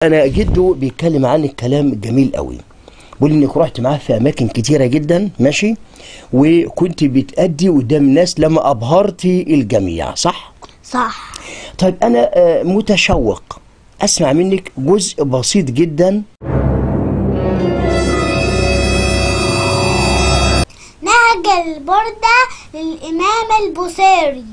انا جده بيتكلم عن الكلام جميل قوي، بيقول انك رحت معاه في اماكن كتيرة جدا، ماشي، وكنت بتأدي قدام الناس لما ابهرتي الجميع، صح؟ صح. طيب انا متشوق اسمع منك جزء بسيط جدا. نهج البردة للإمام البوصيري.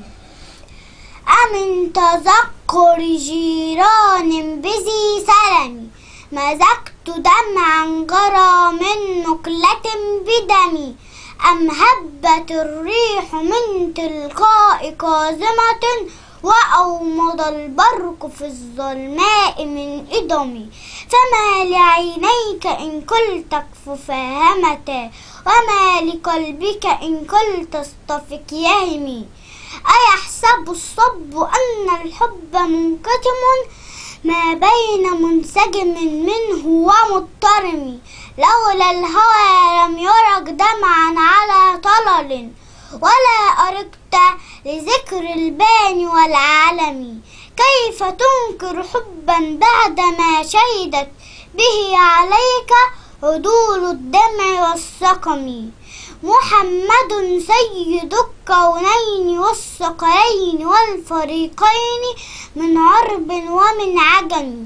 أمن تذكر جيران بذي سلمي، مزجت دمعا جرى من نقلة بدمي، أم هبت الريح من تلقاء كاظمة، وأومض البرق في الظلماء من إدمي. فما لعينيك إن قلت اكف فاهمتا، وما لقلبك إن قلت اصطفك يهمي. أيحسب الصب أن الحب منكتم، ما بين منسجم منه ومضطرم. لولا الهوى لم يرق دمعا على طلل، ولا أرقت لذكر البان والعلم. كيف تنكر حبا بعدما شهدت به عليك عدول الدمع والسقم. محمد سيد الكونين والثقلين والفريقين من عرب ومن عجم،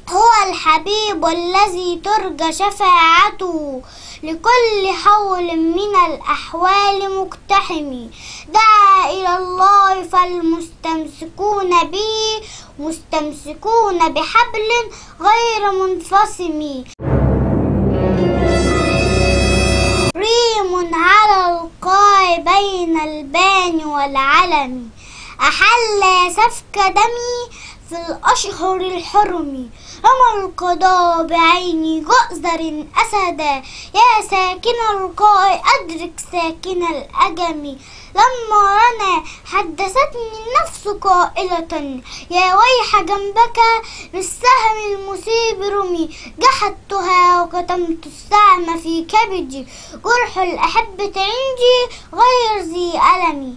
هو الحبيب الذي ترجى شفاعته لكل حول من الأحوال مقتحم. دعا إلى الله فالمستمسكون به مستمسكون بحبل غير منفصم. ريم على القاع بين البان والعلم، أحل سفك دمي في الأشهر الحرم. رمى القضاء بعيني جؤزر أسدا، يا ساكن القاع أدرك ساكن الأجم. لما رنا حدثتني النفس قائلة، يا ويح جنبك بالسهم المصيب رمي. جحدتها وكتمت السهم في كبدي، جرح الأحبة عندي غير ذي ألمي.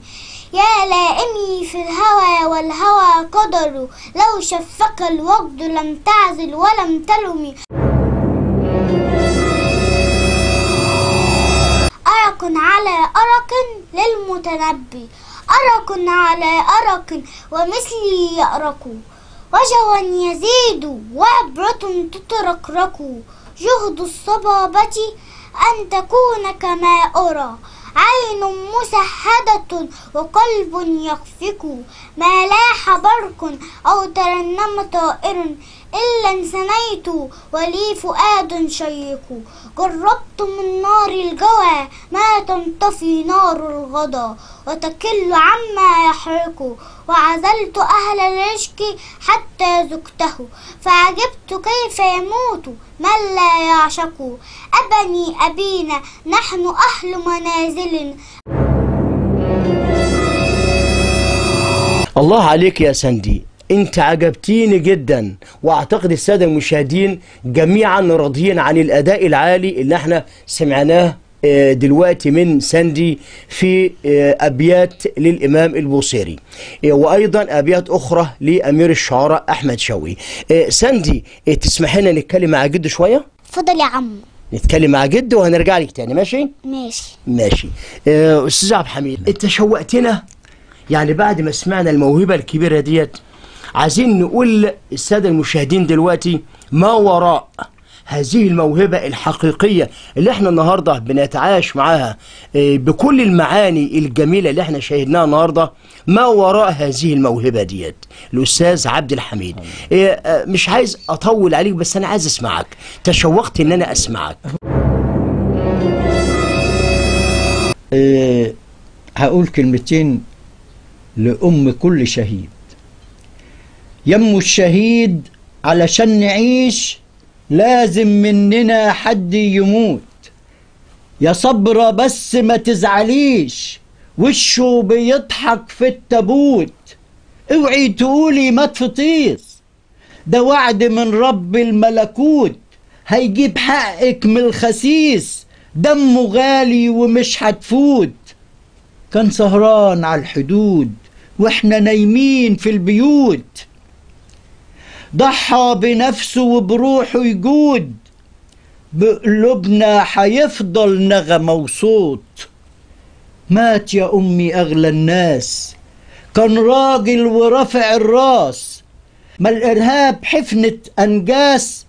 يا لائمي في الهوى والهوى قدر، لو شفك الوجد لم تعزل ولم تلمي. أرق على أرق للمتنبي، أرق على أرق ومثلي يأرق. وجوا يزيد وعبرة تتركرك، جهد الصبابة أن تكون كما أرى. عين مسهدة وقلب يخفق، ما لاح برق أو ترنم طائر، إلا انثنيت ولي فؤاد شيق. جربت من نار الجوى ما تنطفي نار الغضا، وتكل عما يحرق. وعزلت أهل العشق حتى ذقته، فعجبت كيف يموت من لا يعشق. أبني أبينا نحن أهل منازل. الله عليك يا سندي، انت عجبتيني جدا، واعتقد السادة المشاهدين جميعا راضيين عن الاداء العالي اللي احنا سمعناه دلوقتي من ساندي في ابيات للامام البوصيري، وايضا ابيات اخرى لامير الشعراء احمد شوقي. ساندي، تسمح لنا نتكلم مع جده شوية؟ اتفضل يا عم. نتكلم مع جده وهنرجع لك تاني، ماشي؟ ماشي ماشي. استاذ عبد الحميد، انت شوقتنا، يعني بعد ما سمعنا الموهبة الكبيرة ديت عايزين نقول للسادة المشاهدين دلوقتي ما وراء هذه الموهبة الحقيقية اللي احنا النهاردة بنتعايش معاها بكل المعاني الجميلة اللي احنا شاهدناها النهاردة. ما وراء هذه الموهبة ديت الأستاذ عبد الحميد؟ مش عايز أطول عليك، بس أنا عايز أسمعك، تشوقت إن أنا أسمعك. هقول كلمتين لأم كل شهيد. يم الشهيد علشان نعيش لازم مننا حد يموت، يا صبرة بس ما تزعليش، وشه بيضحك في التابوت. اوعي تقولي ما تفطيس، ده وعد من رب الملكوت، هيجيب حقك من الخسيس، دمه غالي ومش هتفوت. كان سهران على الحدود واحنا نايمين في البيوت. ضحى بنفسه وبروحه يجود، بقلوبنا حيفضل نغمة وصوت. مات يا أمي أغلى الناس، كان راجل ورفع الراس، ما الإرهاب حفنة أنجاس،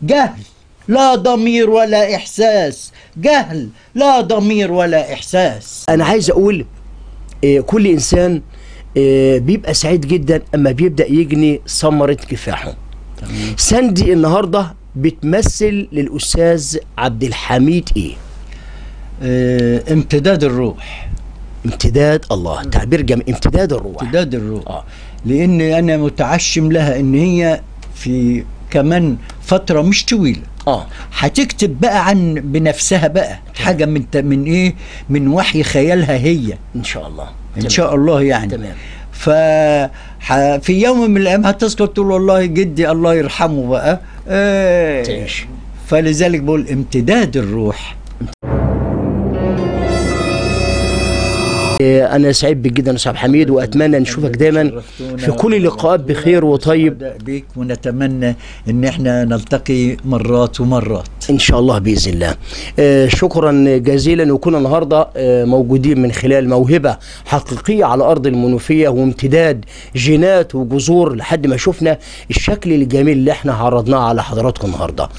جهل لا ضمير ولا إحساس، جهل لا ضمير ولا إحساس. أنا عايز أقول كل إنسان بيبقى سعيد جدا أما بيبدأ يجني ثمرة كفاحه. ساندي النهاردة بتمثل للأستاذ عبد الحميد إيه؟ امتداد الروح. امتداد الله، تعبير جميل، امتداد الروح. امتداد الروح. لأن أنا متعشم لها إن هي في كمان فترة مش طويلة هتكتب بقى عن بنفسها بقى حاجة من إيه، من وحي خيالها هي. إن شاء الله. إن شاء الله يعني. تمام. ففي يوم من الأيام هتذكر تقول والله جدي الله يرحمه بقى. تعيش. فلذلك بقول امتداد الروح. أنا سعيد بك جدا أستاذ حميد، وأتمنى نشوفك دايما في كل اللقاءات بخير وطيب بيك، ونتمنى إن احنا نلتقي مرات ومرات إن شاء الله بإذن الله. شكرا جزيلا، وكنا النهارده موجودين من خلال موهبة حقيقية على أرض المنوفية وامتداد جينات وجذور لحد ما شفنا الشكل الجميل اللي احنا عرضناه على حضراتكم النهارده.